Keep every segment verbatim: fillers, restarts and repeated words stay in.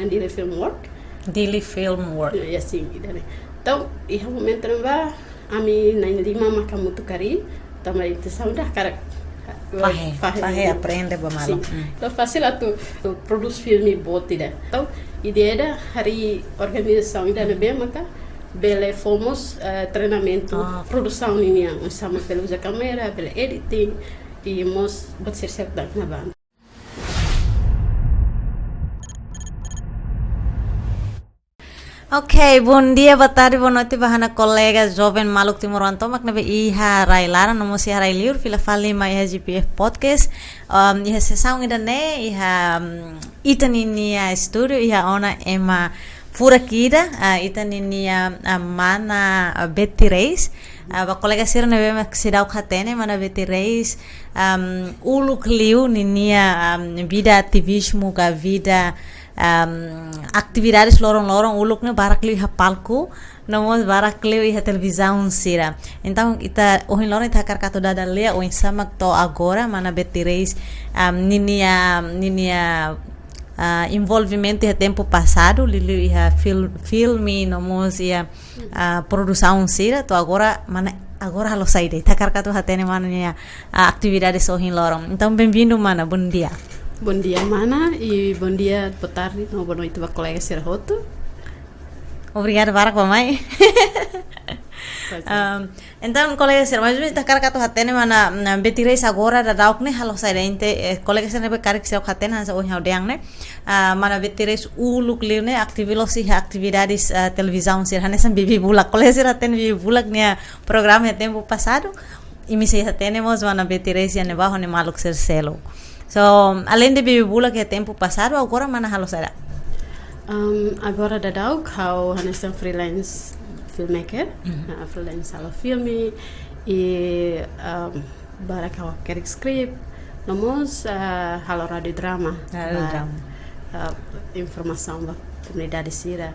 Dili Film Work. Dili Film Work. Ya, sin, ida-ne'e. Entaun, iha momentu ne'ebá, ami na'in-lima maka hamutuk harii, tanba intensaun ida hakarak Fahe, fahe, aprende ba malu. Sin. Entaun, fasil atu, atu prodús filme boot ida. Entaun, ideia ida harii organizasaun ida ne'ebé maka bele fó mós, eh, treinamentu produsaun ninian, oinsá mak bele uza kámera, bele editing, i mós buat sira seluk tan ne'ebá. Ok, bondia, botarde, bonoite ba ha'u-nia kolega joven maluk timoroan tomak ne'ebé iha rai-laran no mós iha rai-liur, fila fali mai iha G P F Podcast. Um, iha sesaun ida-ne'e, iha, um, ita ninia estúdiu, iha ona ema furak ida, ah, ita ninia, ah, mana, ah, Betty Reis. Ah, ba kolega sira ne'ebé mak seidauk hatene, mana Betty Reis, um, uluk liu ninia, um, vida ativizmu ka vida, um, atividades loron-loron uluk ne'e barak liu iha palku, no mós barak liu iha televizaun sira. Entaun, ita ohin loron ita hakarak atu dada lia oinsá mak to'o agora, mana Betty Reis, um, ninia, ninia, ah, envolvimentu iha tempu pasadu, liuliu iha fil-, filme, no mós iha, ah, produsaun sira, to'o agora, mana, agora halo saida. Ita hakarak atu hatene mana nia, ah, atividades ohin loron. Entaun, bem-vindo, mana, bondia. Bondia, mana, i bondia, botarde, no bonoite ba kolega sira hotu. Obrigada barak ba mai. Um, entaun, kolega sira, mais ou menus ita hakarak atu hatene mana, mana Betty Reis agora daudauk ne'e halo saida, entaun, eh, kolega sira ne'ebé karik seidauk hatene, hanesan ohin ha'u dehan ne'e. Ah, mana Betty Reis uluk liu ne'e aktivi loos iha atividades, ah, televizaun sira, hanesan Bibi Bulak. Kolega sira hatene Bibi Bulak nia programa iha tempu pasadu. Imi sei hatene mós mana Betty Reis iha ne'ebá ho nia maluk sira seluk. So, aleinde Bibi Bulak iha tempu pasadu, agora mana halo saida? Um, agora daudauk ha'u hanesan freelance filmmaker, ah, freelance halo filme, i, um, barak ha'u hakerek skrip, no mós, ah, halo rádiu drama. Rádiu drama. Ah, informasaun ba komunidade sira.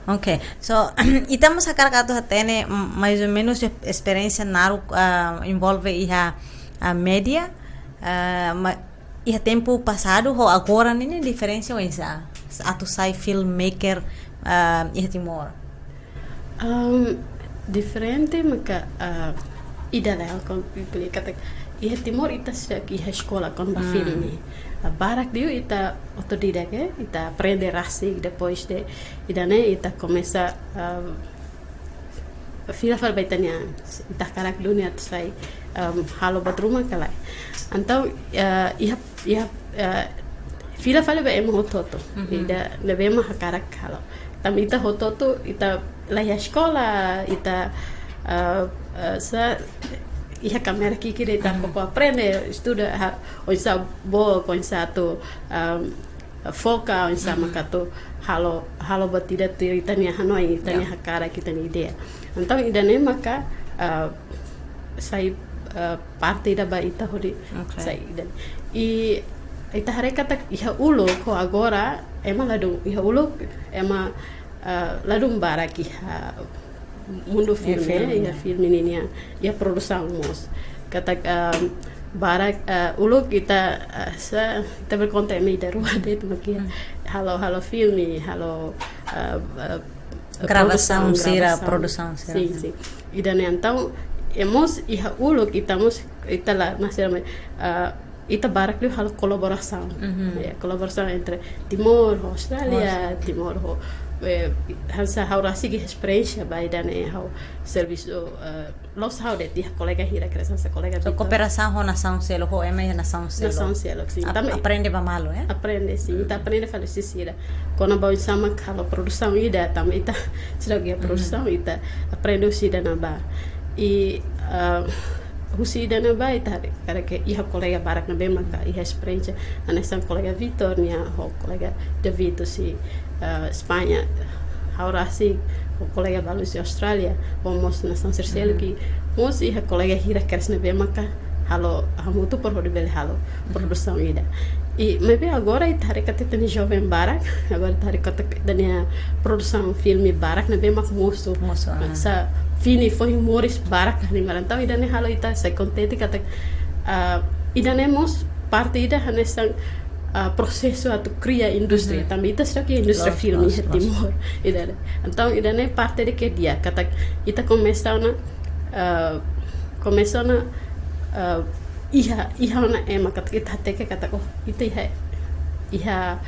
Ok, so, ita mós hakarak atu hatene, m-, mais ou menus, esperiénsia naruk, ah, envolve iha, ah, média, ah, ma-, iha tempu pasadu ho agora ninia diferensa oinsá atu sai filmmaker, ah, iha Timor? Um, diferente maka, ah, ida-ne'e, kon, kon katak iha Timor ita seidauk iha eskola kona-ba filme. Ah, barak liu ita otodidak, eh, ita aprende rasik, depois de ida-ne'e ita komesa, ah, fila fali ba ita-nia an, ita hakarak duni atu sai, um, halo buat ruma ka lae. Entaun, ah, iha, iha, ah, fila fali ba ema hotu-hotu. Ida ne'ebé mak hakarak halo. Tanba ita hotu-hotu, ita la iha eskola, ita, ah, ah, só iha kámera ki'ik ida ita koko aprende, estuda, ah, oinsá book, oinsá atu, ah, foka, oinsá mak atu halo, halo buat ida tuir ita-nia hanoin, ita-nia hakarak, ita-nia ideia. Entaun, ida-ne'e maka, ah, sai, ah, parte ida ba ita hodi sai ida. I ita haree katak iha uluk ho agora, ema ladún, iha uluk, ema, ah, ladún barak iha mundu filme, iha filme ninian, iha produsaun mós. Katak, ah, barak, ah, uluk ita, ah, só, ita bele konta ema ida rua de'it mak iha halo, halo filme, halo, ah, ah, gravasaun sira, produsaun sira. Sin, sin. Ida-ne'e entaun, i mós iha uluk ita mós, ita la, maksudnya, ah, ita barak liu halo kolaborasaun. Ya, kolaborasaun entre Timor ho Austrália, Timor ho, eh, hanesan ha'u rasik iha esperiénsia ba ida-ne'e, ha'u servisu, eh, la'ós ha'u de'it, iha kolega hira, hanesan kolega Vitor. Kooperasaun ho nasaun seluk, ho ema iha nasaun seluk. Nasaun seluk, sin. Ap-, aprende ba malu, eh? Aprende, sin. Ita aprende fali husi sira. Kona-ba oinsá mak halo produsaun ida, tanba ita seidauk iha produsaun, ita aprende husi ida-ne'ebá. I, ah, husi ida-ne'ebá ita haree katak iha kolega barak ne'ebé maka iha esperiénsia. Hanesan kolega Vitor nian ho kolega David husi, ah, España. Ha'u rasik ho kolega balu husi Austrália, ho mós nasaun sira seluk. Mós iha kolega hira kedas ne'ebé maka halo hamutuk para hodi bele halo produsaun ida. I maibé agora ita haree katak ita-nia joven barak, agora ita haree katak ita-nia produsaun filme barak ne'ebé mak mosu. Mosu, ah. Hanesan fini foin moris barak iha nia laran. Entaun ida-ne'e halo ita sai kontente katak, ah, ida-ne'e mós parte ida hanesan ah, prosesu atu kria indústria. Mhm. Tanba ita seidauk iha indústria Loos, filme loos, iha loos. Timor. Ida-ne'e. Entaun, ida-ne'e parte ida ke di'ak, katak ita komesa ona, ah, komesa ona, ah, iha, iha ona ema katak ita hateke katak, oh, ita iha, iha,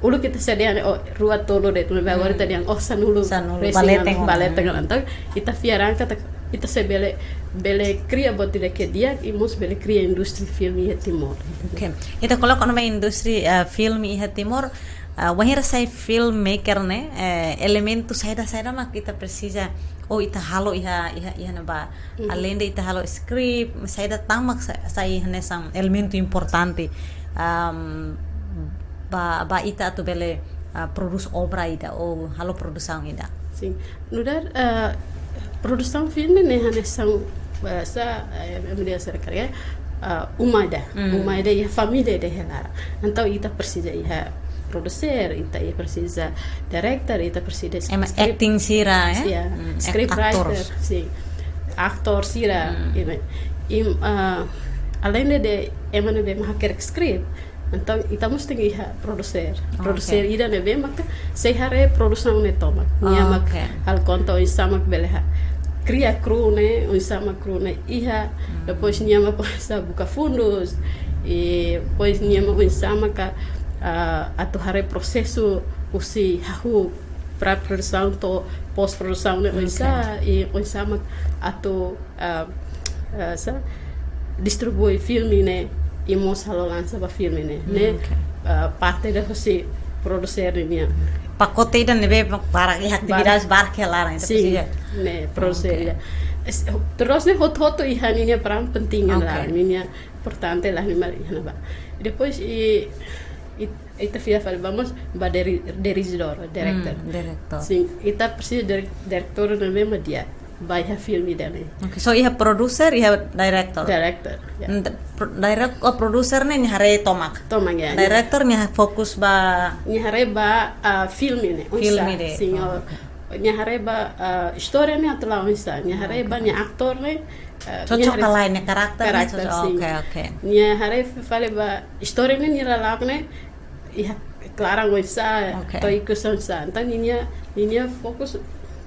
uluk ita sei dehan, oh, rua tolu de'it, maibé agora Mhm. ita dehan, oh, sanulu, Sanulu, resin bá leten ona, ona. Bá leten ona. Entaun, ita fiar an katak ita sei bele, bele kria buat ida ke di'ak, i mós bele kria indústria filme iha Timor. Oke. Ita koloka ona indústria, eh, filme iha Timor, eh, wainhira sai filmmaker ne'e, eh, elementu saida-saida mak ita presiza, oh, ita halo iha, iha, iha ne'ebá. Mhm. Aleinde ita halo script, saida tan mak sa-, sai hanesan elementu importante, am, ba, ba ita atu bele, ah, prodús obra ida, ou halo produsaun ida. Sin. Nu'udar, eh, produsaun filme ne'e hanesan, eh, sa, eh, ema dehan sira karik, eh, uma ida. Mm. Uma ida iha família ida iha laran. Entaun ita presiza iha producer, ita iha presiza director, ita presiza Ema script-, acting sira, eh? Ya, Mm, ac-, script writer, aktores. Sin. Aktór sira, Mm. ida. I, eh, aleinde de ema ne'ebé mak hakerek script, entaun, ita mós tenke iha producer. Oke. Producer ida ne'ebé maka sei haree produsaun ne'e tomak. Nia mak Oke. halo konta oinsá mak bele ha-, kria kru ne'e, oinsá mak kru ne'e iha. Hmm. Depois nia mak oinsá buka fundus. I depois nia mak oinsá maka, ah, atu haree prosesu husi hahú pré-produsaun to'o pós-produsaun ne'e Oke. oinsá, i oinsá mak atu ah, ah, sa, distribui filme ne'e, i mós halo lansa ba filme ne'e. Hmm, Ne'e, oke. ah, parte ida husi produser nian. Pakote ida ne'ebé barak, iha atividade Barak. barak iha laran, entaun Sin, presiza. ne'e, produser Oke. ida. Es-, terus ne'e hotu-hotu iha ninia peran penting Oke. laran, ninia importante laran, ninia iha ne'ebá. Depois, i, i, ita fiar fali ba mós ba diri-, diretór, director. Hmm, diretór. Sin, ita presiza dire-, diretór ne'ebé mak di'ak ba iha filme ida-ne'e. Oke, so iha producer, iha director. Director, ya. Ent-, pro-, direct-, oh, producer ne'e nia haree tomak. Tomak, ya. Director nia fokus ba Nia haree ba, ah, filme ne'e, oinsá. Filme ida. Sin, Oh, oh. oke. Nia haree ba, ah, istória ne'e atu la'o oinsá. Nia haree ba Oke. nia aktór ne'e, ah, Cocok nia haree ka lae, nia karakter ne'e karakter, cocok. sin. Oke, oke. Nia haree fali ba istória ne'e, nia lala'ok ne'e, iha klaran oinsá, Oke. to'o ikus oinsá. Entaun ninia, ninia fokus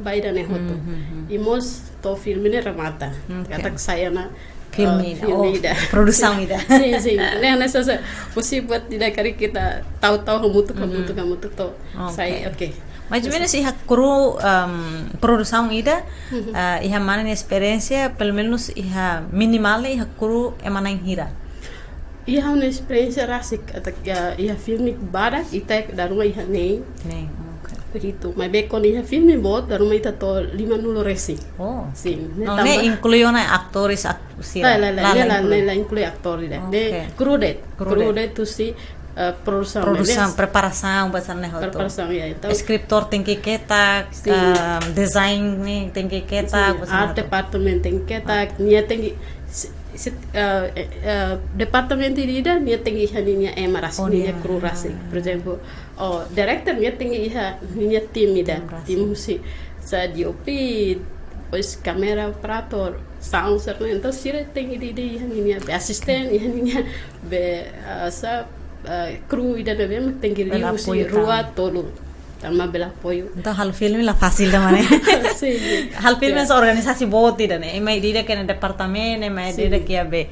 ba ida-ne'e hotu. Hmm, hmm, hmm. I mós to'o filme ne'e remata. Oke. Katak sai ona, Filme eh, ida. filme Oh, ida. produsaun ida. Sin, sin. Ne'e hanesan sa, husi buat ida karik ita tau-tau hamutuk, Mhm. hamutuk, hamutuk to'o Oke. sai, oke. Mais ou menos iha kru, em, produsaun ida, Mhm. eh, iha mana nia esperiénsia, pelumenus iha minimál ne'e iha kru ema na'in hira? Iha ha'u-nia esperiénsia rasik, ata, ah, iha filme badak, ita dala ruma iha neen. Neen, oke. Begitu. Maibé kuandu iha filme boot, dala ruma ita to'o limanulu resin. Oh. Sin. Ne'e No, tanba ne'e inklui ona atores, ak-, sira. Lae, lae, lae, Lae, ne'e la, inklui. ne'e la inklui aktór ida. Ne'e Oke. kru de'it. Kru Kru de'it. de'it husi, eh, produsaun. Produsaun, Ne'e preparasaun, ba hanesan ne'e hotu. Preparasaun, ya. Entaun Eskritór tenke ketak, Sin. ah, design ne'e tenke ketak, Sin, ba hanesan ne'e art hotu. department tenke ketak, Ah. nia tenke, se-, se-, eh, eh, eh, departamentu ida-idak, nia tenke iha ninia ema rasik, Oh, ninia nia. kru rasik. Por ezemplu, oh, director nia tenke iha ninia tim ida, Tim rasik. tim husi, sa D O P, depois kámera operator, sound, sira ne'e. Entaun sira tenke ida-idak iha ninia, be asisten, iha ninia, be, ah, sa, ah, kru ida ne'ebé mak tenke Bele liu husi apoiu tan. rua tolu. Tanba bele apoiu. Entaun halo filme la fasil ida, maun. Sin, sin. Halo filme Sin. hanesan organizasaun boot ida, ne'e. Ema ida-idak iha nia departamentu, ema Sin. ida-idak iha be,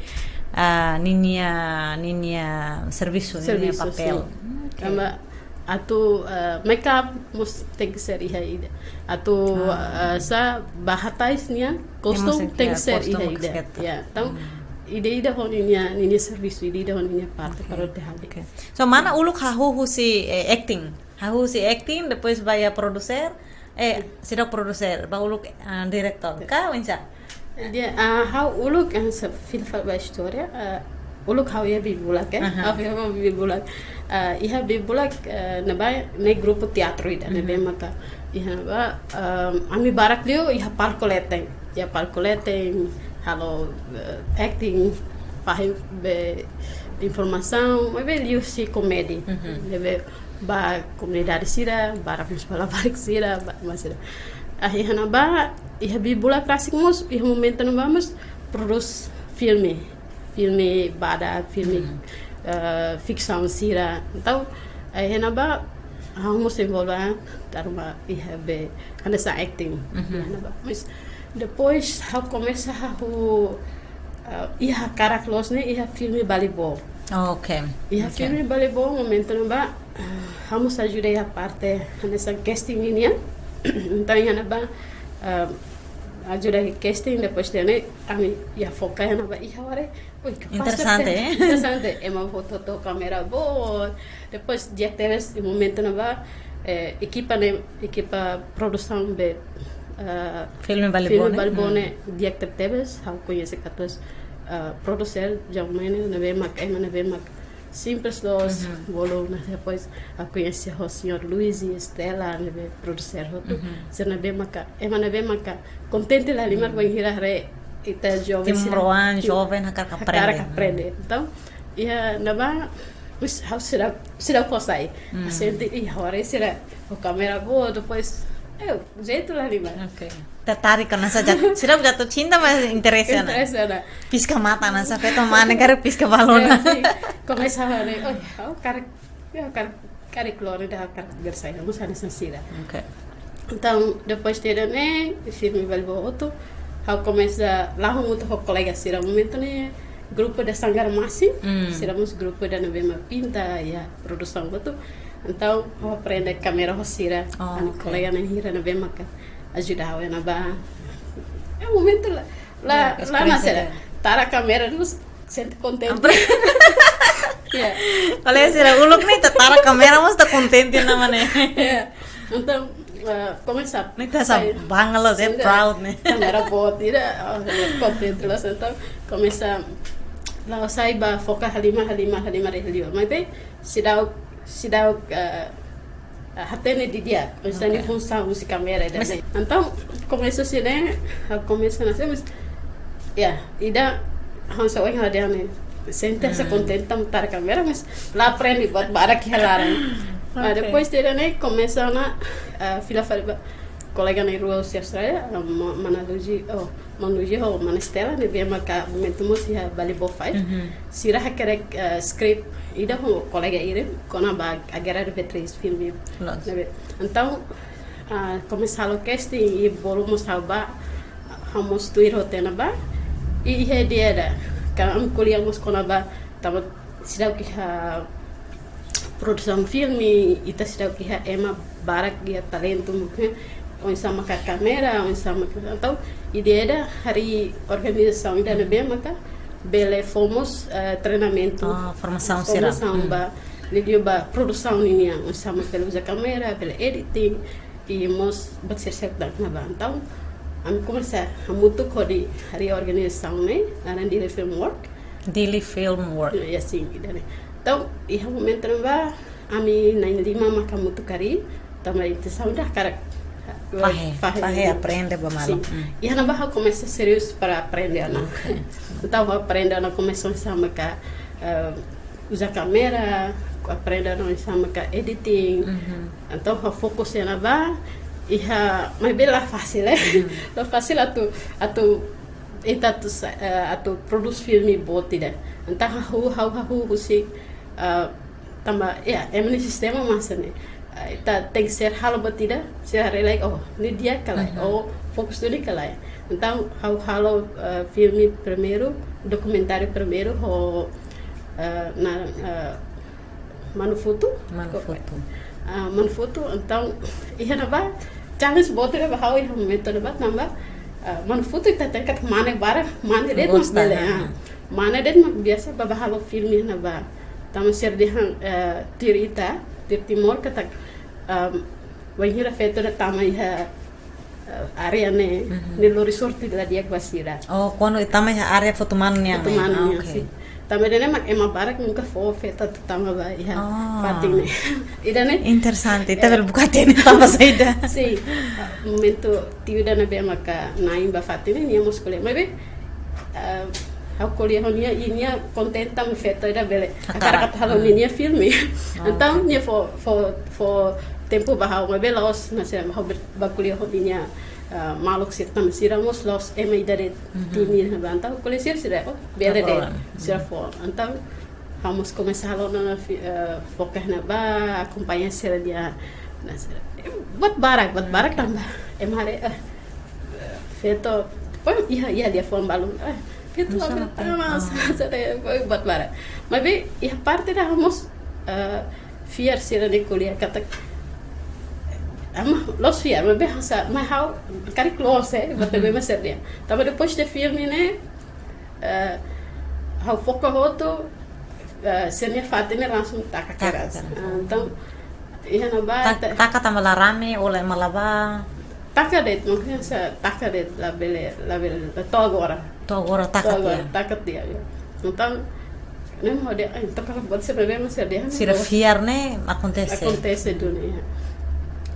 ah, ninia, ninia servisu, ninia Servisu, papél. sin. Oke. Tanba atu, ah, makeup mós tenke ser iha ida. Atu, Ah. ah, sa, ba hatais nian, Ema kostum mós tenke tenke ser kostum iha ida. maksudnya. Ya, entaun Hmm. ida-idak ho ninia, ninia servisu, ida-idak ho ninia parte Oke. para atu halo. Oke. So, mana uluk hahú husi, eh, acting? Hahú husi acting, depois ba iha produser, eh, seidauk produser, ba uluk, ah, diretór. Ka, oinsá? Jadi, ah, ha'u uluk, ah, se fila fali ba istória, ah, uluk ha'u iha Bibulak, eh? Aha. Ha'u fila fali ba Bibulak. Ah, iha Bibulak, eh, ne'ebá ne'e grupu teatru ida, ne'ebé Mhm. maka iha ne'ebá, ah, ami barak liu iha palku leten. Iha palku leten, halo, eh, acting, fahe be informasaun, maibé liuhusi komédia. Mhm. Ne'ebé ba komunidade sira, barak mós ba labarik sira, ba ema sira. Ah, iha ne'ebá, iha Bibulak rasik mós, iha momentu ne'ebá mós prodús filme. Filme badak, filme Hmm. eh, fiksaun sira. Entaun, eh, iha ne'ebá, ha'u mós envolve, ah, karena iha be, hanesan acting. Mhm. Iha ne'ebá. Mas depois, ha'u komesa ha'u, eh, iha hakarak loos ne'e, iha filme Balibo. Oh, oke. Iha Oke. filme Balibo, momentu ne'ebá, eh, ha'u mós ajuda iha parte, hanesan casting ninian. Entaun, iha ne'ebá, eh, ajuda iha casting, depois de ne'e, ami iha foka iha ne'ebá, iha ha'u haree, ui, kapás Interesante, tebes. eh? Interesante. Ema fó hotu-hotu kámera boot. Depois, di'ak tebes, momentu ne'ebá, eh, ekipa ne'e, ekipa produsaun be, eh, Filme Balibo ne'e? Filme Balibo Hmm. ne'e, di'ak tebetebes, ha'u koñese katuas, eh, producer, John Mene, ne'ebé mak, ema ne'ebé mak simples loos, Mhm. bolu, nah, depois, ha'u koñese ho señór Luis e Estela, ne'ebé producer hotu. Mhm. Sira ne'ebé maka, ema ne'ebé maka, kontente lahalimar Hmm. bainhira haree ita joven Tim sira. roan, Tim joven, hakarak hakarak aprende. aprende. Entaun, iha ne'ebá, wis, ha'u seidauk, seidauk fó sai. Hmm. Sente, ih, agora sira, ho kámera boot, depois, eh, jeitu lahalimar. Oke. Tertarik hanesan jat-, sira jatuh cinta, mas interese ona. Interese ona. Piska matan hanesan, feto mane, karik piska balun ona. Eh, sin. Komesa haree, oh, ha'u karik, ya, karik, karik keluar ida, karik bersaing, mós hanesan sira. Oke. Entaun, depois de ne'e, filme Balibo hotu, ha'u komesa la'o hamutuk ho kolega sira. Momentu ne'e, grupu de Sanggar Masin, Hmm. sira mós grupu ida ne'ebé mak pinta, ya, produsaun hotu. Entaun, ha'u aprende kámera ho sira, Oh, ami oke. kolega na'in hira ne'ebé maka ajuda ha'u iha ne'ebá. Eh, momentu la, la, Ya, la esperiénsia nasera. ida. Tara kámera, depois sente kontente. Ampre- Ya. Kolega sira uluk ne'e, ita tara kámera, mas ita kontente ona, mane. Ya. Entaun, eh, komesa Ne'e ita sai sai bangga loos, eh, Sente proud ne'e. kámera boot, ida, oh, kontente loos. Entaun, komesa la'o sai bá foka halimar, halimar, halimar, halimar. Maibé, seidauk, seidauk, eh, eh, hatene didi'ak, oinsá nia Oke. funsaun husi kámera ida Mas ne'e. Entaun, komesa husi ne'e, ha'u komesa hanesan, mas, ya, ida hanesan ohin ha'u dehan ne'e. Sente hanesan Hmm. kontente tanba tara kámera, mas la aprende buat barak iha laran. Ah, Oke. depois de ne'e, komesa ona, eh, fila fali ba kolega na'in rua husi Austrália, eh, Ma-, Mana Luigi, oh, Mana Luigi ho Mana Estela, ne'ebé maka momentu mós iha Balibo Five. Mhm. Sira hakerek, eh, script ida ho kolega Irin, kona-ba A Guerra de Beatriz filme. Loos. Ne'ebé. Entaun, ah, komesa halo casting, i bolu mós ha'u bá, ha'u mós tuir hotu iha ne'ebá. I iha ideia ida, karik ami ko'alia mós kona-ba, tanba seidauk iha produsaun filme, ita seidauk iha ema barak iha talentu, mungkin oinsá maka kámera, oinsá maka, entaun, ideia ida harii organizasaun ida ne'ebé maka bele fó mós, eh, treinamentu. Ah, formasaun sira. Formasaun Hmm. ba, liuliu ba produsaun ninian, oinsá maka bele uza kámera, bele editing, i mós buat sira seluk tan ne'ebá. Entaun, ami komesa hamutuk hodi harii organizasaun ne'e, naran Dili Film Work. Dili Film Work. Ya, sin, ida ne'e. Entaun, iha momentu ne'ebá, ami na'in lima maka hamutuk harii, tanba intensaun ida hakarak, eh, Fahe, fahe fahe liu. aprende ba malu. Sin. Hmm. Iha ne'ebá ha'u komesa sériu para aprende ona. Oke. Entaun, ha'u aprende ona, komesa oinsá maka, eh, uza kámera, aprende ona oinsá maka editing. Mhm. Entaun, ha'u fokus iha ne'ebá, iha, maibé la fasil, eh. Mhm. La fasil atu, atu, ita atu sa-, eh, atu prodús filme boot ida. Entaun, ha'u, ha'u, ha'u husik, eh, tanba, ya, ema nia sistema mak hanesan ne'e. Eh, ita tenke ser halo buat ida, sira haree like, oh, ne'e di'ak ka lae, Mhm. oh, fokus duni ka lae. Entaun, ha'u halo, eh, filme primeiru, dokumentáriu primeiru, ho, eh, na, eh, Manu Futu. Manu Futu. Ah, Manu Futu, entaun, iha ne'ebá, challenge boot ida ba ha'u iha momentu ne'ebá, tanba, eh, Manu Futu ita hatene katak mane barak, mane de'it mak Gosta, bele, ha. ah. Mane de'it mak biasa bá, bá halo filme iha ne'ebá. Tanba sira dehan, eh, tuir ita, tuir Timor katak, ehm, bainhira feto ida tama iha, eh, área ne'e, Mhm. ne'e lori sorte la di'ak ba sira. Oh, kuandu ita tama iha área feto mane nian, Feto mane ah, nian, oke. sin. Tanba ida-ne'e mak ema barak nunka fó feto atu tama ba iha Oh. fatin ne'e. Ida-ne'e. Interesante, ita Eh. bele buka hatene tanba saida. Sin, momentu tiu ida ne'ebé maka na'in ba fatin ne'e, nia mós ko'alia. Maibé, eh, ha'u ko'alia ho nia, i nia kontente tanba feto ida bele Hakarak. hakarak atu halo Hmm. ninia filme. Oh, Entaun, oke. nia fó, fó, fó tempu ba ha'u, maibé la'ós hanesan ha'u bá, bá ko'alia ho ninia, eh, maluk sira tanba sira mós la'ós ema ida de'it Mhm. timid ne'ebá. Entaun, ko'alia sira, sira, oh, bele No de'it, problem. sira Mhm. fó. Entaun, Ha'u mós komesa halo ona fi-, eh, foka ne'ebá, akompaña sira-nia, na sira. Buat barak, buat barak tanba. Ema haree, eh, feto, pon, iha, iha liafuan balun, eh, feto. Nusá la, la tama, ah, sa-, sa-, sa-, buat barak. Maibé, iha parte ida ha'u mós, eh, fiar sira-nia ko'alia katak, ema, loos fiar, maibé ha'u sa-, maibé ha'u karik loos, eh, buat ne'ebé mak sira dehan. Tanba depois de filme ne'e, eh, ha'u foka hotu, eh, sira-nia fatin ne'e langsung taka keras. Taka keras. Ah, entaun, iha ne'ebá, ta-, ta-, taka tanba la rame, ou la ema la bá? Taka de'it, mungkin sa taka de'it, labele, labele, to'o agora. To'o agora taka tiha. To'o agora taka tiha, ya. Entaun, ne'e mak ha'u dehan, ai, entaun kalau buat sira-ne'ebé mak sira dehan, sira fiar ne'e akontese. Akontese duni, ya.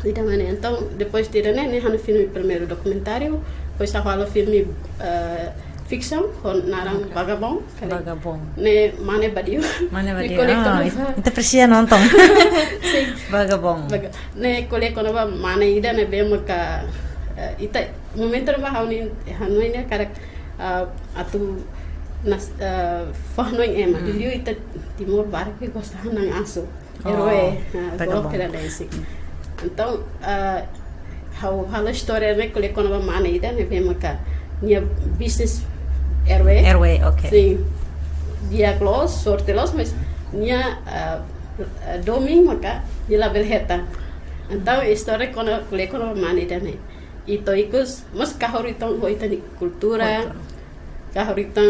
Ida-ne'e, entaun, depois de ne'e, ne'e ha'u-nia filme primeiru dokumentáriu, depois ha'u halo filme, eh, fiksaun, ho naran, oke, Vagabond. Vagabond. Ne'e mane Badiu. Mane Badiu. Ne'e ko'alia kona-ba, ah, ita presiza nonton. Sin. Vagabond. Vaga-, ne'e ko'alia kona-ba mane ida ne'ebé maka, eh, ita momentu ne'ebá ha'u-nia, ha'u-nia hanoin ne'e karik, eh, atu nas-, eh, fó-hanoin ema. Hmm. Liuliu ita Timor barak ke gosta hanan asu. Oh, RW, ah, vagabond. Golok kira desi. Entaun, ah, ha'u halo istória ne'e ko'alia kona-ba mane ida ne'ebé maka nia bisnis RW. RW, oke. Sin. Di'ak loos, sorte loos, mas nia, ah, ah, domin maka nia labele hetan. Entaun, istória kona, ko'alia kona-ba mane ida ne'e. Ita ikus, mas kahur ita ho ita-nia kultura. Kultura. Kahur ita,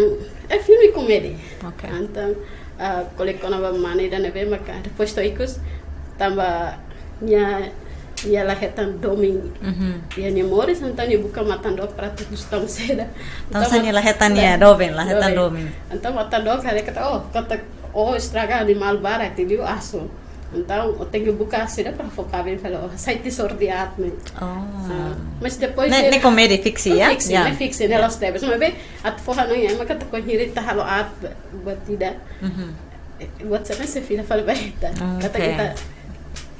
eh, filme komédia. Oke. Entaun, ah, ko'alia kona-ba mane ida ne'ebé maka, depois to'o ikus, tanba nia, nia la hetan domin. Mhm. Iha nia moris, entaun nia buka matan-dook para atu husu tama saida. Entaun, entaun sá nia la hetan, la, nia doben, la hetan doben. Doben. Entaun matan-dook haree katak, oh, katak, oh, estraga animál barak, liuliu asu. Entaun, ó tenke buka saida para fó kaben fali, ó sai tiha sorte aat ne'e. Oh. Ah, mas depois ne'e, ne'e komédia fiksi, ya? Fiksi, ya. Ne'e fiksi, ne'e, ya, loos tebes. Maibé, atu fó-hanoin, ema katak wainhira ita halo aat buat ida. Mhm. Eh, buat sira-ne'e sei fila fali ba ita. Oke. Katak ita, ita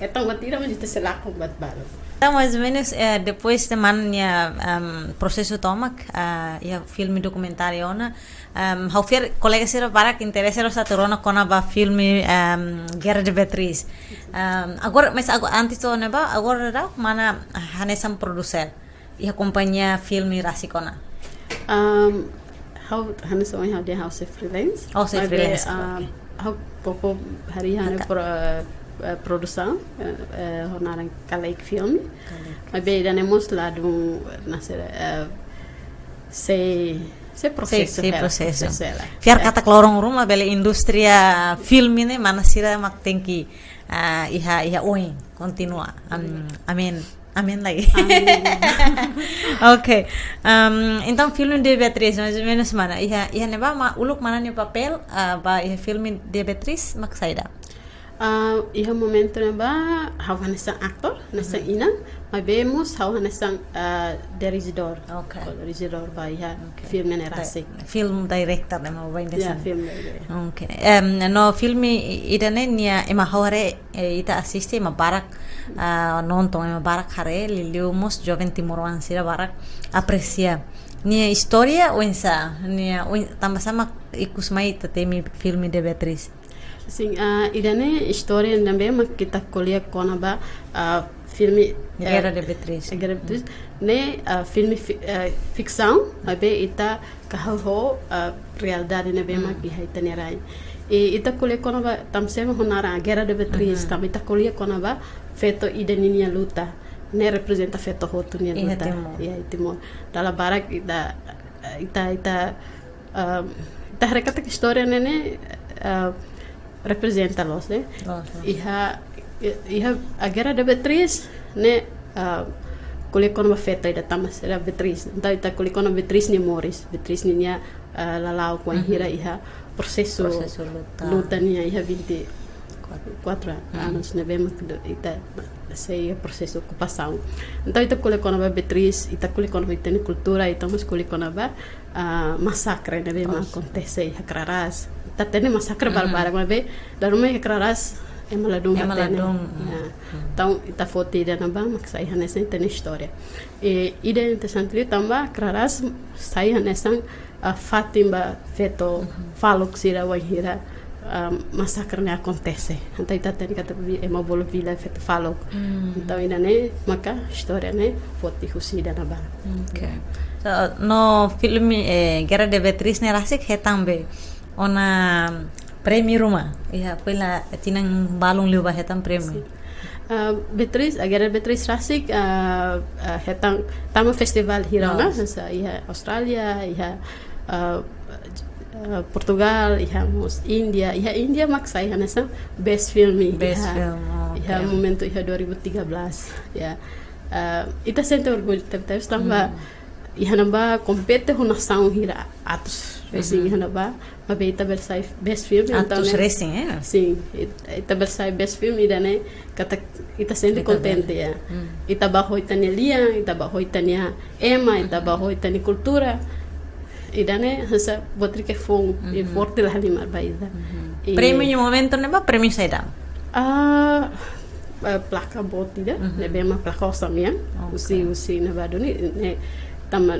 hetan buat ida, mas ita sei lakon buat balu. Entaun, mais ou menus, eh, depois de mane nia, em, prosesu tomak, ah, iha filme dokumentáriu ona, em, ha'u fiar kolega sira barak interese loos atu rona kona-ba filme, em, Guerra de Beatriz. Em, agora, mas ago-, antes to'o ne'ebá, agora daudaun mana hanesan produser iha kompañia filme rasik ona? Em, ha'u hanesan ohin ha'u dehan ha'u sei freelance. Oh, sei freelance, maibé, em, oke. Ha'u koko harii ha'u-nia, katak, pro-, eh, produsaun, eh, eh, ho naran Kaleik Filme. Kaleik. Maibé ida-ne'e mós ladún, na sira, eh, sei, sei, sei prosesu, sei hela, prosesu, prosesu hela. Fiar, ya, katak loron ruma bele indústria filme ne'e mana sira mak tenke, ah, iha, iha oin, kontinua. Am-, amen. Amen lai. Amen. Oke. Am, entaun filme de Beatriz, mais ou menus mana? Iha, iha ne'ebá mak uluk mana nia papél, ah, ba iha filme de Beatriz mak saida? Ah, iha momentu ne'ebá, ha'u hanesan aktór, hanesan, mhm, inan, maibé mós ha'u hanesan, ah, direjidór. Oke. Ko-, direjidór ba iha, oke, filme ne'e, di-, rasik. Film director ne'e mak ba iha, ya, sana. Film director. Oke. Em, no filme i-, ida-ne'e nia ema hore, eh, ita asiste ema barak, ah, nonton ema barak haree, liuliu mós joven timoroan sira barak apresia. Nia istória oinsá, nia oin-, tanbasá mak ikus mai ita temi filme de Beatriz? Sin, ah, ida-ne'e istória ne'ebé mak ita ko'alia kona-ba, ah, filme, eh, Guerra de Beatriz. Guerra de Beatriz. Hmm. Ne'e, ah, filme fi-, eh, fiksaun, maibé ita kahur ho, ah, realidade ne'ebé mak, hmm, iha ita-nia rai. I ita ko'alia kona-ba, tanbasá mak ho naran Guerra de Beatriz, mhm, tanba ita ko'alia kona-ba feto ida ninia luta. Ne'e reprezenta feto hotu nia luta. Iha Timor. Iha Timor. Dala barak ita, ita, ita, ah, ita haree katak istória ne'e, ne'e, ah, reprezenta loos, eh. Loos, loos. Iha, iha a Guerra de Beatriz, ne'e, ah, ko'alia kona-ba feto ida tanba sá Beatriz. Entaun ita ko'alia kona-ba Beatriz nia moris, Beatriz ninia, ah, lala'ok wainhira, mhm, iha prosesu, prosesu luta, luta nian iha vinte e quatro, quatro, mhm, anos, ne'ebé mak ita sei iha prosesu okupasaun. Entaun ita ko'alia kona-ba Beatriz, ita ko'alia kona-ba ita-nia kultura, ita mós ko'alia kona-ba, ah, masakre ne'ebé mak, oh, akontese iha Kraras. Ita hatene masakre, mhm, barbarak, maibé dala ruma iha Kraras ema ladún, ema hatene, ladún. Ya. Hmm. Entaun ita foti ida-ne'ebá mak sai hanesan ita-nia istória. I ida interesante liu tanba Kraras sai hanesan, ah, fatin ba feto, mhm, faluk sira wainhira, ah, masakre ne'e akontese. Entaun ita hatene katak vi-, ema bolu vila feto faluk. Entaun ida-ne'e maka istória ne'e foti husi ida-ne'ebá. Ok. So, no filme, eh, Guerra de Beatriz ne'e rasik hetan be ona prémiu ruma. Iha, foin la tinan balun liubá hetan prémiu. Ah, Beatriz, a Guerra de Beatriz rasik, ah, ah, hetan tama festivál hira ona, hanesan iha Austrália, iha, ah, ah, Portugal, iha mós Índia, iha Índia mak sai hanesan best film, iha, iha momentu iha dua ribu tiga belas, ya. Ah, ita sente orgullu tebes tanba iha ne'ebá kompete ho nasaun hira atus resin iha ne'ebá, maibé ita bele sai best film, entaun ne'e, resin, eh? Sin, it-, ita bele sai best film ida-ne'e katak ita sente kontente, ya. Ita bá ho ita-nia lian, ita bá ho ita-nia ema, ita bá ho ita-nia kultura. Ida-ne'e hanesan buat rike foun, i forte la halimar ba ita. I prémiu nia momentu ne'ebá, prémiu saida? Ah, eh, plaka boot ida, ne'ebé mak plaka osan-mean, husi, husi ne'ebá duni, ne'e tama,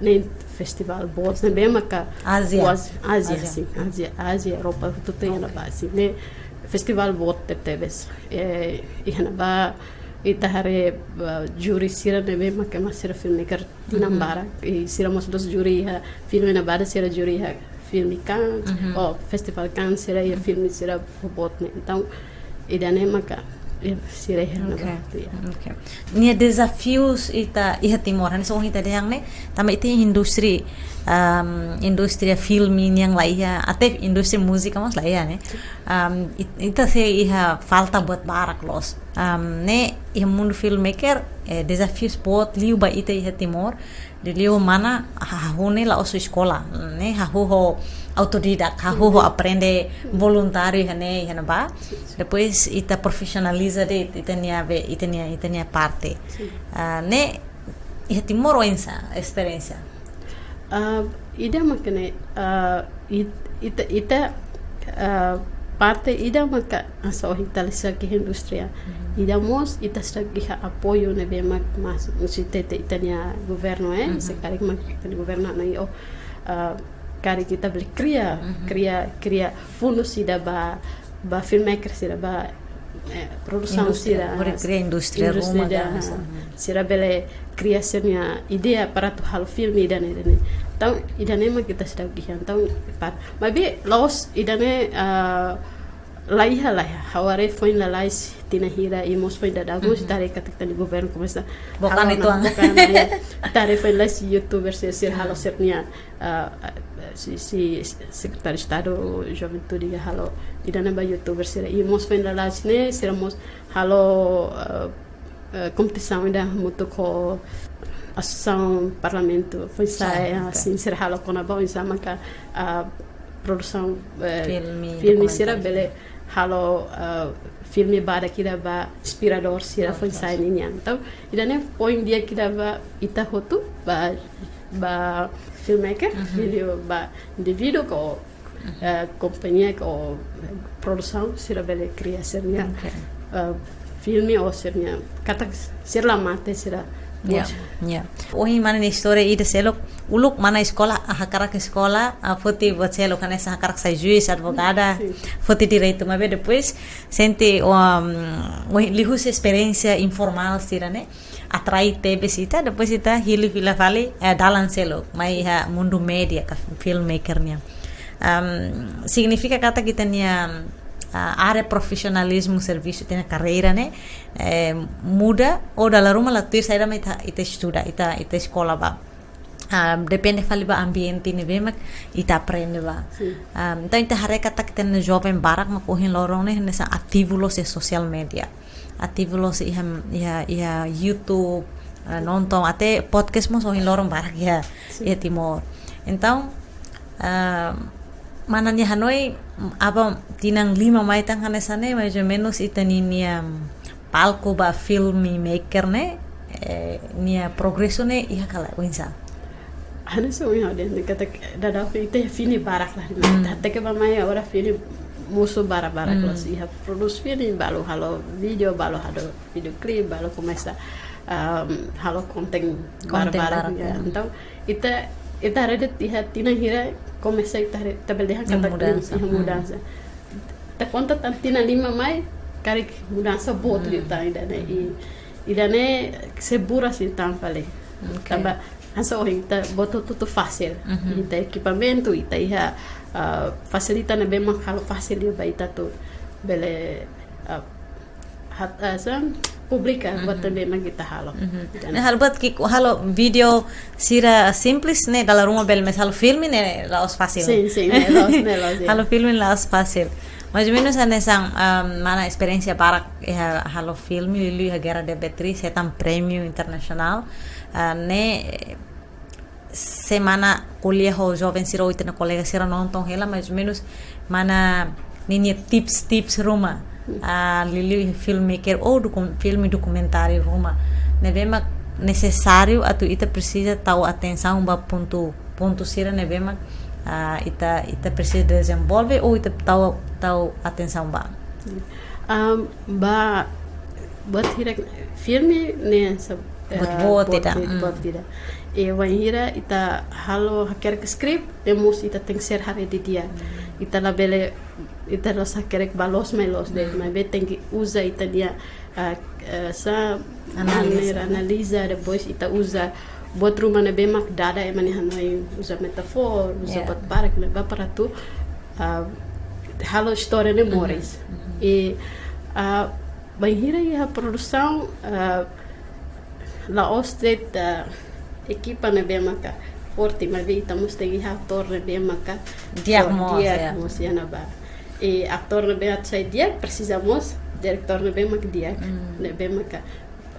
ne'e festivál boot, ne'ebé maka Ázia. Ázia, sin, Ázia, Ázia, Europa, hotu-hotu iha ne'ebá, sin, ne'e festivál boot tebetebes. Eh, iha ne'ebá, ita haree, eh, júri sira ne'ebé mak ema sira filmmaker tinan barak, i sira mós loos júri iha filme ne'ebá, sira júri iha filme Cannes, ou Festival Cannes, sira iha filme sira boot ne'e. Entaun, ida-ne'e maka, eh, sira iha ne'ebá, ya. Ok. Nia dezafius ita iha Timor, hanesan ohin ita dehan ne'e, tanba ita indústria, am, indústria filme nian la iha, até indústria múzika mós la iha ne'e. Am, it-, ita sei iha falta buat barak loos. Am, ne'e iha mundu filmmaker, eh, dezafius boot liu ba ita iha Timor, liuliu mana ha-, hahú ne'e la'ós eskola, ne'e hahú ho autodidak, hahú ho aprende voluntáriu iha ne'e, iha ne'ebá. Depois ita profisionaliza de'it ita-nia be, ita-nia, ita-nia parte. Ah, ne'e iha Timor oinsá esperiénsia? Ah, ida maka ne'e, ah, it-, ita, ita, ah, parte ida maka hanesan ohin ita la seidauk iha indústria. Ida mós ita seidauk iha apoiu ne'ebé mak, mas, husi ita, ita, ita-nia governu, eh, se karik mak ita-nia governu hanoin, oh, ah, karik ita bele kria, kria, kria fundus ida ba, ba filmmaker sira, ba, eh, produsaun sira, bele kria indústria ruma ida, sira bele kria sira-nia ideia para atu halo filme ida-ne'e, ida-ne'e. Entaun, ida-ne'e mak ita seidauk iha. Entaun, par-, maibé loos ida-ne'e, ah, la iha, la iha. Ha'u haree foin lalais tinan hira i mós foin daudauk mós ita haree katak ita-nia governu komesa book an halo uitoan. Book an, ya. Ita haree foin lalais youtuber sira, sira halo sira-nia, ah, ah, si, si Sekretáriu Estadu Juventude halo ida-ne'e ba youtuber sira. I mós foin lalais ne'e, sira mós halo, ah, eh, kompetisaun ida hamutuk ho Asosiasaun Parlamentu foin-sa'e, ah, sin, sira halo kona-ba oinsá maka, ah, produsaun, eh, filme sira bele halo, ah, filme badak ida ba inspiradór sira foin-sa'e ninian. Entaun, ida-ne'e poin di'ak ida ba ita hotu, ba, ba filmmaker, liuliu ba indivíduu ka, eh, kompañia ka produsaun sira bele kria sira-nia, eh, filme ou sira-nia katak sira la mate sira. Ya, ya. Ohin mana nia istória ida seluk, uluk mana eskola, ah, hakarak eskola, ah, foti buat seluk hanesan hakarak sai juís, advogada, foti direitu, maibé depois sente, um, ohin liuhusi esperiénsia informál sira-ne'e atrai tebes ita, depois ita hili fila fali, eh, dalan seluk, mai iha mundu média ka filmmaker nian. Am, signifika katak ita-nia, ah, área profisionalizmu servisu, ita-nia karreira ne'e, eh, muda, ou dala ruma la tuir saida mak ita, ita estuda, ita, ita eskola ba. Ah, depende fali ba ambiente ne'ebé mak ita aprende ba. Sin. Ah, entaun ita haree katak ita-nia joven barak mak ohin loron ne'e hanesan ativu loos iha sosiál média. Ativu loos iha, iha, iha YouTube, ah, nonton, até podcast mós ohin loron barak iha, iha Timor. Entaun, ah, mana nia hanoin, aban tinan lima mai tan hanesan ne'e, mais ou menus ita-nia, nia palku ba filmmaker ne'e, eh, nia progresu ne'e iha ka lae, oinsá? Hanesan ohin ha'u dehan katak daudaun ita fini barak la, ita hateke ba mai agora fini mosu barak-barak loos, iha produs filme, balu halo vídeo, balu halo videoclip, balu komesa, um, halo konten barak-barak, ya. Entaun, ita, ita haree de'it iha tinan hira komesa ita haree, ita bele dehan katak iha mudansa. Iha mudansa. konta tan tinan lima mai, karik mudansa boot liután ida-ne'e. I ida-ne'e sei buras liután fali. Tanba hanesan ohin ita buat hotu-hotu fasil. Ita ekipamentu, ita iha, ah, fasilita ne'ebé mak halo fasil liu ba ita atu bele, ah, hat-, ah, hanesan publika buat ne'ebé mak ita halo. Ida-ne'e. Ne'e halo buat ki'ik, halo vídeo sira simples ne'e, dala ruma bele, mais halo filme ne'e la'ós fasil. Sin, sin, ne'e la'ós, ne'e la'ós, ya. Halo filme la'ós fasil. Mais ou menus hanesan, ah, mana esperiénsia barak iha halo filme, liuliu iha Guerra de Beatriz, hetan prémiu internasionál. Ah, ne'e, eh, se mana ko'alia ho joven sira ou ita-nia kolega sira nonton hela, mais ou menus mana ninia tips-tips ruma, ah, liuliu filmmaker ou dokum-, filme dokumentáriu ruma, ne'ebé mak nesesáriu atu ita presiza tau atensaun ba pontu, pontu sira ne'ebé mak, ah, ita, ita presiza dezenvolve ou ita tau, tau atensaun ba? Am, ba, buat hirak filme ne'e sa-, buat, eh, boot ida. Buat ida. I wainhira ita halo hakerek script, ne'e mós ita tenke ser haree didi'ak. Ita labele, ita la'ós hakerek ba loos mai loos de'it, maibé tenke uza ita-nia, ah, eh, hanesan analiza, maneira analiza, depois ita uza buat ruma ne'ebé mak dada ema nia hanoin, uza metáfora, uza buat barak ne'ebá para atu, ah, halo istória ne'e moris. I, ah, bainhira iha produsaun, ah, la'ós de'it, ah, ekipa ne'ebé maka forte, maibé ita mós tenke iha atór ne'ebé maka di'ak mós, di'ak mós iha ne'ebá. I atór ne'ebé atu sai di'ak presiza mós diretór ne'ebé mak di'ak, ne'ebé maka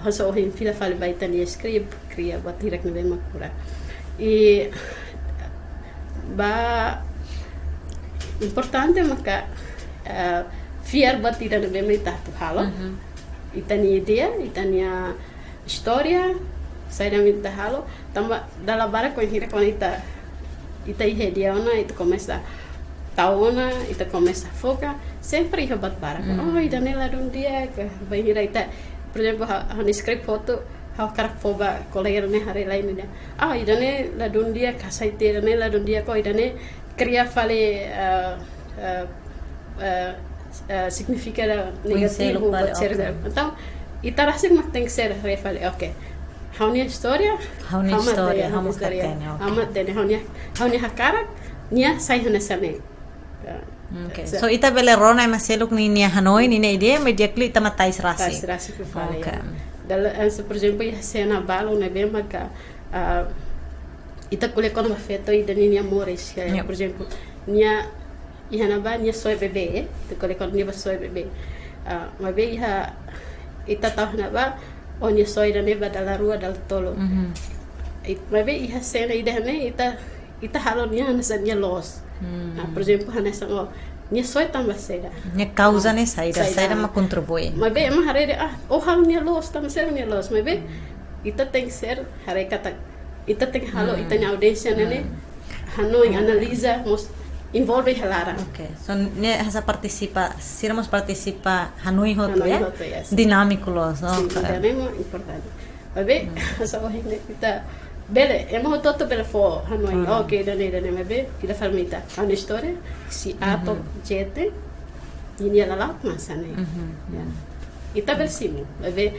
hanesan ohin fila fali ba ita-nia script, kria buat hirak ne'ebé mak kura. I ba importante maka, eh, fiar buat ida ne'ebé mak ita atu halo. Ita-nia ideia, ita-nia istória, saida mak ita halo, tanba dala barak kuandu hira kuandu ita, ita iha ideia ona, ita komesa tau ona, ita komesa foka, sempre iha buat barak. Oh, ida-ne'e ladún di'ak, bainhira ita, por ezemplu, ha-, ha'u-nia script hotu, ha'u hakarak fó ba kolega ne'e haree lai nia. Ah, ida-ne'e ladún di'ak, ka sai tiha, ida-ne'e ladún di'ak, oh, ida-ne'e kria fali, eh, eh, eh, eh, signifika negativu, buat sira. Entaun, ita rasik mak tenke ser haree fali, oke. Ha'u-nia istória, ha'u-nia istória, ha'u mak hatene, oke. Ha'u mak hatene, ha'u-nia, ha'u-nia hakarak, nia sai hanesan ne'e. Ya. Oke. So, ita bele rona ema seluk ninia hanoin, ninia ideia, maibé di'ak liu ita mak tais rasik. Tais rasik fali, ya. Dala, eh, se, por ezemplu, iha sena balu ne'ebé maka, ah, ita ko'alia kona-ba feto ida ninia moris, ya. Por ezemplu, nia iha ne'ebá nia soe bebé, eh, ita ko'alia kona-ba nia soe bebé. Ah, maibé iha, ita tau iha ne'ebá, oh, nia soe ida-ne'e ba dala rua, dala tolu. Maibé iha sena ida-ne'e ita, ita halo nia hanesan nia loos. Ah, por ezemplu, hanesan, oh, nia soe tanba saida. Nia kauza ne'e saida, saida mak kontribui. Maibé ema haree dehan, ah, oh, halo nia loos, tanba saida nia loos. Maibé ita tenke ser haree katak ita tenke halo ita-nia audiénsia ne'e, hanoin, analiza, mós envolve iha laran. Oke, so ne'e hanesan partisipa, sira mós partisipa hanoin hotu, hanoin hotu, ya. Dinámiku loos, oke. Sin, ida-ne'e mak importante. Maibé, hanesan ohin ne'e ita bele, ema hotu-hotu bele fó hanoin, oke, ida-ne'e, ida-ne'e, maibé ita fala mak ita, ha'u-nia istória, se A to'o Z, ninia lala'ok mak hanesan ne'e. Ya. Ita bele simu, maibé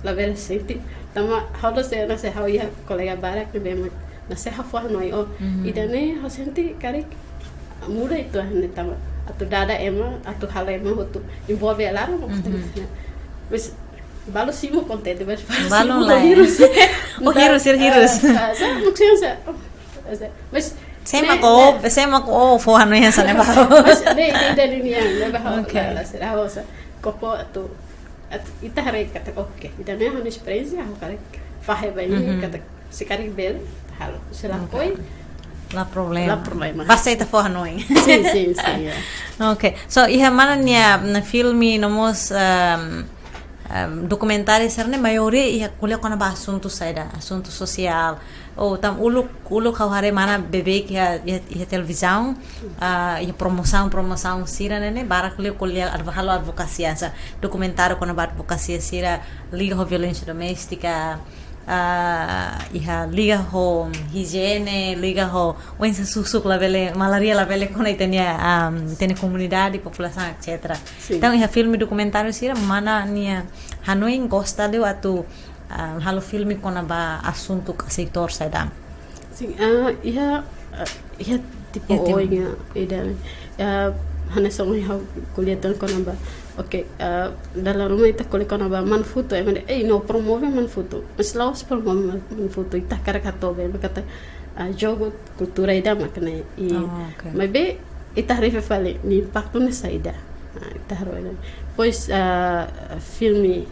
labele sente. Tanba ha'u la'ós, hanesan ha'u iha kolega barak ne'ebé mak, hanesan ha'u fó hanoin, oh, ida-ne'e ha'u sente karik muda uitoan ne'e tanba atu dada ema, atu halo ema hotu envolve iha laran, maibé balu simu kontente, maibé balu simu lae. Hirus. Oh, hirus, hirus, hirus. Ah, ah, sa, maksudnya sa, oh, sa, maibé sé mak ó, sé mak ó fó hanoin hanesan ne'e ba ha'u? Maibé ne'e, ne'e, ne'e, ne'e, ne'e ba ha'u. Oke. La, la, sira ha'u sa, koko atu, atu, ita haree katak, oke, ida-ne'e ha'u-nia esperiénsia, ha'u hakarak fahe ba imi, katak se karik bele, halo. Se lakohi, la problema. La problema. Basta ita fó hanoin. Sin, sin, sin, ya. Oke. So, iha mana nia, mm, filme no mós, ehm, ehm, dokumentáriu sira-ne'e maioria iha ko'alia kona-ba asuntu saida, asuntu sosiál. Oh, tanba uluk, uluk ha'u haree mana beibeik iha, iha, iha televizaun, ah, iha promosaun, promosaun sira-ne'e, ne'e barak liu ko'alia advo-, halo advokasia, hanesan dokumentáriu kona-ba advokasia sira liga ho violénsia doméstika, Ah, iha liga ho hijiene, liga ho oinsá susuk labele, malaria labele kona ita-nia, ah, ita-nia komunidade, populasaun, et cetera. Sin. Entaun, iha filme dokumentáriu sira, mana nia hanoin gosta liu atu, ah, halo filme kona-ba asuntu ka seitór saida? Sin, ah, iha, ah, iha tipu, iha tipu oin ida, ah, hanesan ohin ha'u ko'alia tan kona-ba. Oke, ah, dala ruma ita ko'alia kona-ba Manfutu, ema dehan, "Ei, no promove Manfutu." Mas la'ós promove Man-, Manfutu, ita hakarak hato'o be, ema katak, ah, jogu kultura ida mak ne'e. I, oh, oke. Maibé, ita refere fali, nia impaktu ne'e saida. Ah, ita haree. Depois, ah, filme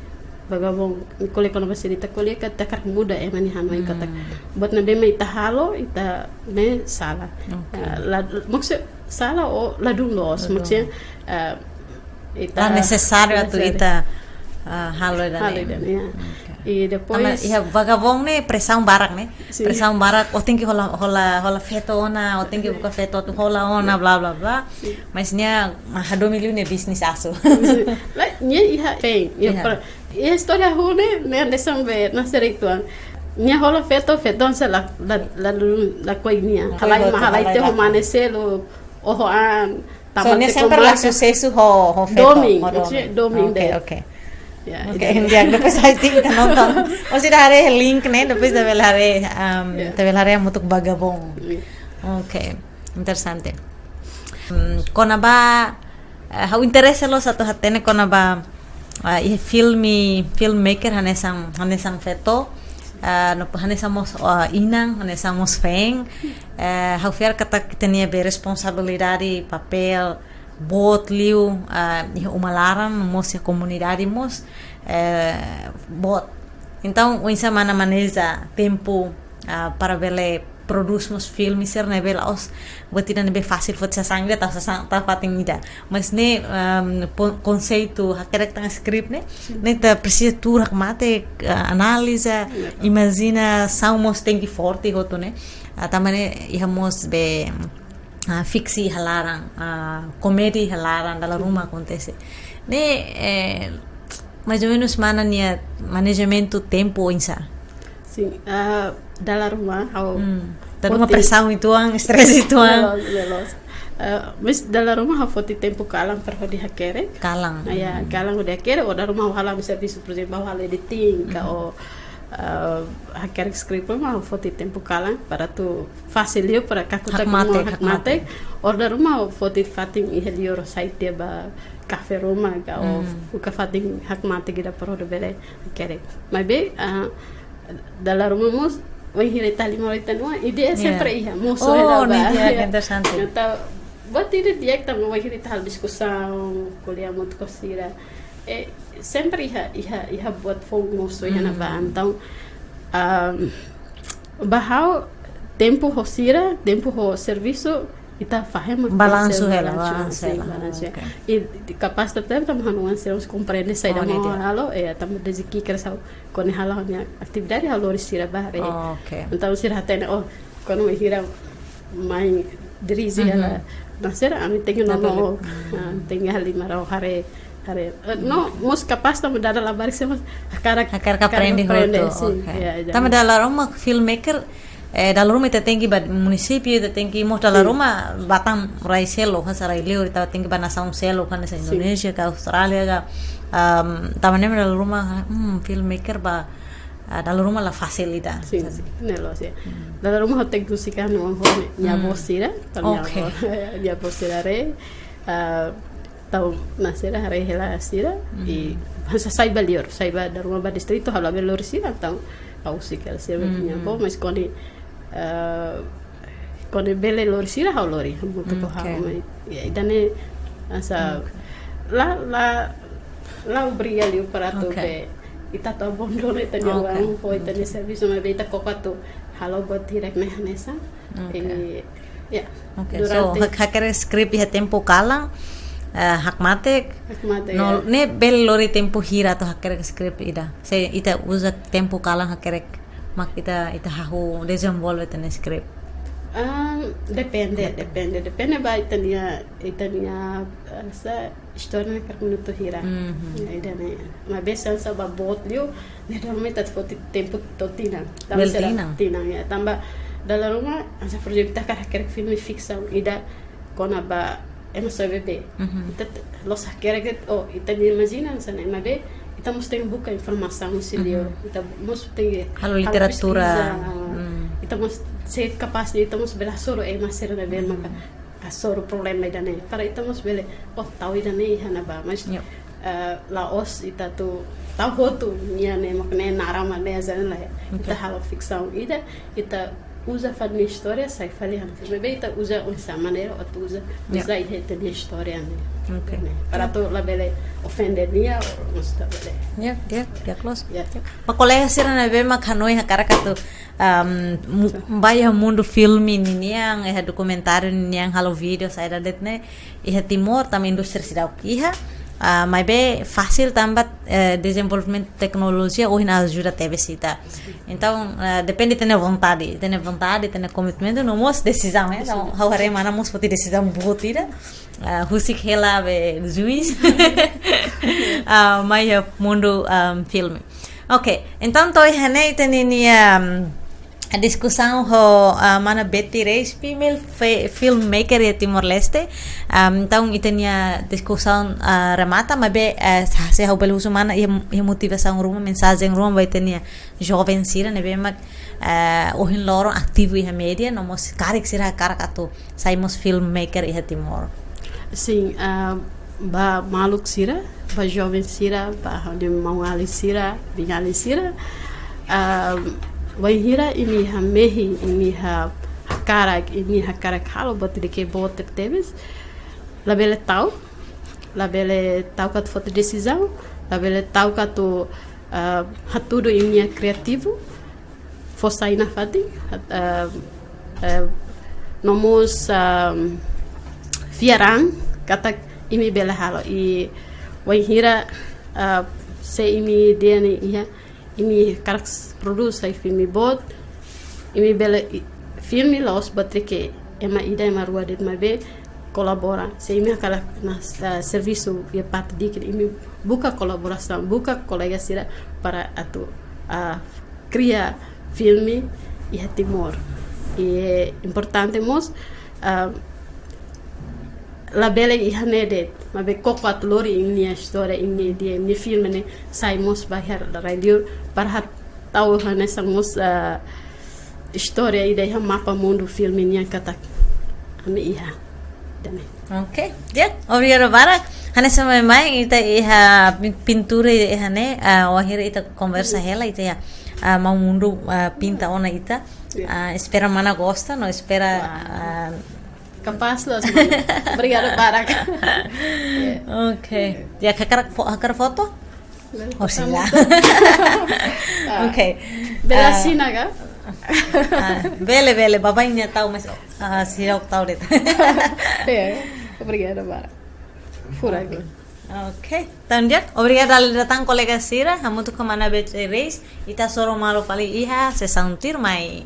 Vagabond, ko'alia kona-ba saida, ita ko'alia katak ita hakarak muda ema nia hanoin katak. Hmm. Buat ne'ebé mak ita halo, ita ne'e sala. Oke. Ah, la, maksud sala ou ladún loos, ladún. Maksudnya, ah, ita la nesesáriu atu nesesáriu. Ita, ah, halo ida-ne'e. Halo ida-ne'e, ya. Oke. I depois tanba iha Vagabond ne'e presaun barak ne'e. Sin. Presaun barak, ó tenke hola, hola, hola feto ona, ó tenke, sin, buka feto atu hola ona, ya, bla, bla, bla. Sin. Mas nia, ah, hadomi liu nia bisnis asu. Sin. Lae, nia iha, bem, iha, iha. Pra, iha istória hahú ne'e, ne'e hanesan be, na seri tuan. Nia hola feto, feto hanesan la, la, la, lakohi nia. Lakohi, halai, hotu, ma halai, halai tiha ho, lakohi, mane seluk, oho an, so, tama nia te sempre la komaka. Susesu ho, ho feto, domin, ho domin. Maksudnya domin. Oke, de'it. Oke. Ya, oke, ida. Di'ak, depois ai ting ka nonton. Ó sei haree link ne'e, depois ita bele haree, um, ya, ita bele haree hamutuk Vagabond. Ya. Oke, interesante. Hmm, kona-ba, eh, ha'u interese loos atu hatene kona-ba, eh, iha filme, filmmaker hanesan, hanesan feto, eh, no hanesan mós, eh, inan, hanesan mós feen. Eh, ha'u fiar katak ita-nia be responsabilidade, papél boot liu, ah, iha uma laran, mós iha komunidade mós, eh, boot. Entaun, oinsá mana maneja tempu, ah, para bele prodús mós filme sira ne'ebé la'ós buat ida ne'ebé fasil foti sasán ida tau sasán, tau fatin ida. Mas ne'e, ehm, po-, konseitu hakerek tan skrip ne'e, sin, ne'e ita presiza tuur hakmatek, ah, analiza, ya, imajinasaun mós tenke forte hotu ne'e. Ah, tanba ne'e iha mós be, ah, fiksi iha laran, ah, komédia iha laran, dala ruma akontese. Ne'e, eh, mais ou menus mana nia manejamentu tempu oinsá? Sin, ah, dala ruma ha'u, hmm, dala ruma foti presaun uitoan, estrese uitoan. Loos, loos. Ah, mas dala ruma ha'u foti tempu kalan para hodi hakerek. Kalan. Ah, ya, hmm, kalan hodi hakerek, ou dala ruma ha'u halo ami servisu, por ezemplu, ha'u halo editing, ka, hmm, ou, ah, hakerek skrip, mas ha'u foti tempu kalan para atu fasil liu para kakutak, hakmatek, mo hakmatek, hakmatek. Ou dala ruma ha'u foti fatin iha li'ur, sai tiha ba kafé ruma ka, ou, hmm, buka fatin hakmatek ida para hodi bele hakerek. Maibé, ah, dala ruma mós, wainhira ita halimar ita-nia oan, ideia, ya, sempre iha, mosu, oh, hela ba, ne'e di'ak, ya, interesante. Entaun, buat ida di'ak tanba wainhira ita halo diskusaun, ko'alia hamutuk ho sira. Eh, sempre iha, iha, iha buat foun mosu iha ne'ebá. Hmm. Entaun, ah, ba ha'u tempu ho sira, tempu ho servisu, ita fahe mak balansu, tenke ser hela, balansu, balansu, sin, hela. Balansu, ya. Oke. I, i kapás tebes tanba ha'u-nia oan sira mós komprende saida, oh, mak ne'e ha'u halo, eh, tanba desde ki'ik kedas ha'u kuandu ha'u halo ha'u-nia atividade ha'u lori sira ba haree. Oh, oke. Entaun sira hatene, oh, kuandu wainhira mai dirije, mhm, hela, Nasera, ami tenke, no, no, tabele, oh, hmm, ah, tenke halimar, oh, haree, haree. Eh, no, hmm, mós kapás tanba dada labarik sira mós hakarak, hakarak aprende, hakarak aprende hotu, sin, oke. Ya, ya. Tanba dala ruma filmmaker, eh, dala ruma ita tenke ba munisípiu, ita tenke, mós dala, sin, ruma ba tan rai seluk, hanesan rai liur, ita tenke ba nasaun seluk, hanesan, sin, Indonézia ka, Austrália ka, am, tanba ne'e dala ruma, hmm, filmmaker ba, ah, dala ruma la fasil ida. Sin, sin, ne'e loos, ya. Hmm. Dala ruma ha'u tenke husik ha'u-nia oan ho nia, hmm, avó sira, tanba nia, oke, avó, nia avó sira haree, ah, tau Nasera haree hela sira, mhm, i hanesan sai ba liur, sai ba dala ruma ba distritu, ha'u labele lori sira, entaun ha'u husik hela sira, mhm, nia avó, mas kuandu, eh, kuandu bele lori sira ha'u lori, hamutuk ho, oke, ha'u mai. Ya, ida-ne'e hanesan, oke, la, la, la obriga liu para atu, oke, be, ita atu abandona ita-nia, oke, oan, fó ita-nia, oke, servisu, maibé ita koko atu halo buat hirak ne'e hanesan. Oke. I, ya, oke, so, durante hak-, hakerek skrip iha tempu kalan, eh, hakmatek. Hakmatek, no, ya, ne'e bele lori tempu hira atu hakerek skrip ida? Se ita uza tempu kalan hakerek, mak ita, ita hahú dezenvolve ita-nia skrip. Ah, depende, depende, depende ba ita-nia, ita-nia, ah, sa istória ne'e karik minutu hira. Mhm. Ya, ida-ne'e. Maibé se hanesan ba boot liu, ne'e normalmente atu foti tempu to'o tinan. Tanba Bele sira tinan. Tinan, ya. Tanba dala ruma, hanesan por ezemplu, ita karik, karik filme fiksaun ida kona-ba ema soe bebé. Mhm. Ita te-, loos hakerek de'it, oh, ita-nia imajina hanesan ne'e, maibé ita mós tenke buka informasaun husi liur. Mhm. Ita mós tenke halo, halo literatura. Peskiza, ah, Hmm. ita mós se kapás de ita mós bele hasoru ema sira ne'ebé Hmm. maka hasoru problema ida-ne'e. Para ita mós bele, oh, tau ida-ne'e iha ne'ebá, mas Yep. eh, la'ós ita atu tau hotu nia ne'e mak ne'e naran mak ne'e hanesan ne'e lae. Ita Ok. halo fiksaun ida, ita uza fali nia istória, sai fali hanesan. Maibé ita uza oinsá maneira atu uza, Yep. uza iha ita-nia istória ne'e. Ok. Ne'e. Para atu labele ofende nia, ou mós labele. Ya, ya, ya, close. Ya. Ba kolega sira ne'ebé mak hanoin hakarak atu, um, mu-, ba iha mundu filme ninian, iha dokumentáriu ninian, halo vídeo, saida de'it ne'e, iha Timor, tanba indústria seidauk iha, ah, maibé fasil tanba, eh, dezenvolvimentu teknolojia ohin ajuda tebes ita. Entaun, ah, depende ita-nia vontade, ita-nia vontade, ita-nia komitmentu, no mós desizaun, eh? Entaun, ha'u haree mana mós foti desizaun boot ida, ah, husik hela be juís, ah, mai iha mundu, ah, filme. Ok, entaun to'o iha ne'e ita-nia, nia, um, diskusaun ho, ah, mana Betty Reis, female fe-, filmmaker iha Timor-Leste. Ah, entaun ita-nia diskusaun, ah, remata, maibé, eh, sa-, se ha'u bele husu mana, iha, iha motivasaun ruma, mensajen ruma ba ita-nia joven sira ne'ebé mak, eh, ohin loron ativu iha média, no mós karik sira hakarak atu sai mós filmmaker iha Timor. Sin, ah, ba maluk sira, ba joven sira, ba ha'u-nia maun-alin sira, biin-alin sira. Ah, wainhira imi hamehi, imi ha-, hakarak, imi hakarak halo buat ida ke boot tebetebes, labele ta'uk, labele ta'uk atu foti desizaun, labele ta'uk atu, ah, hatudu imi-nia kriativu, fó sai nafatin, ah, ah, no mós, ah, fiar an katak imi bele halo. I wainhira, ah, se imi dehan iha, imi hakarak prodús sai filme boot, imi bele i-, filme la'ós buat ida ke ema ida ema rua de'it, maibé kolabora. Se imi hakarak na, ah, servisu iha parte ida-ne'e, imi buka kolaborasaun, buka kolega sira para atu, ah, kria filme iha Timor. I importante mós, ah, labele iha ne'e de'it, maibé koko atu lori imi-nia istória, imi-nia ideia, imi-nia filme ne'e sai mós ba iha rai-liur para atu tau hanesan mós, ah, istória ida iha mapa mundu filme nian katak ami iha. Dame. Ok, ya, obrigada barak. Hanesan mai-mai ita iha pin-, pintura iha ne'e, ah, wainhira ita konversa hela ita iha, ah, maun Mundu, ah, pinta ona ita. Ya. Ah, espera mana gosta, no espera, Wah. ah, Kapás loos, mana. Obrigada barak. Ya. Ok. Ya, hakarak fo-, hakarak foto? Bele Oh, foto sila. Também. Ah. Ok. Bele Ah. asina ka? Ah, bele, bele. Baibain nia tau, mas, ah, seidauk tau de'it. Ya, obrigada barak. Furak. Ok. Entaun di'ak, obrigada dala ida tan kolega sira, hamutuk ho mana Betty Reis, ita hasoru malu fali iha sesaun tuirmai.